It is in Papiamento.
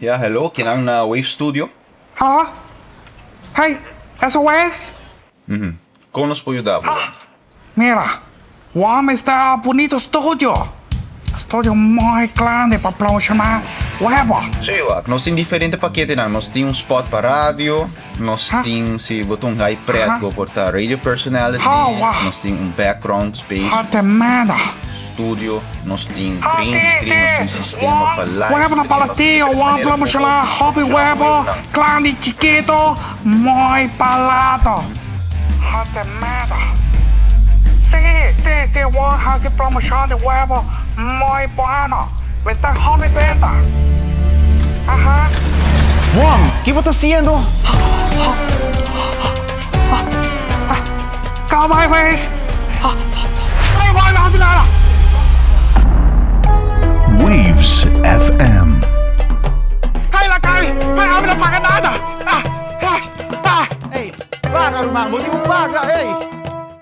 Ya, hello, kinan na Wave Studio. Hallo? Hey, eso Waves? Kon nos por yuda bo? Mira, wam esta bunito studio. Studio muy grande pa promociona webo. Sí, wak, nos tin diferente paketenan. Nos tin un spot pa radio, nos tin, si bo ta un guy pret, bo por ta radio personality, Oh, wow. nos tin un background space. Ah, tremendo. Studio, nos tin Ah, green sí, screen, nos tin sí. sistema pa live Webo na stream, palatillo, nos tin wam manera promociona como hobby webo, grande chiquito, muy palato. Ah, tremendo. Sí, sí, sí, wam haci promocion di webo muy bueno. Venta hobby venta. Aha. Juan, ki bo ta haciendo? Cowboy Waves. Ay, why na haci nada. Waves FM. Ay, la cai. Ay, ami no paga nada. Ah, ah, ah. Ey, paga, ruman, bo tin cu paga, ey.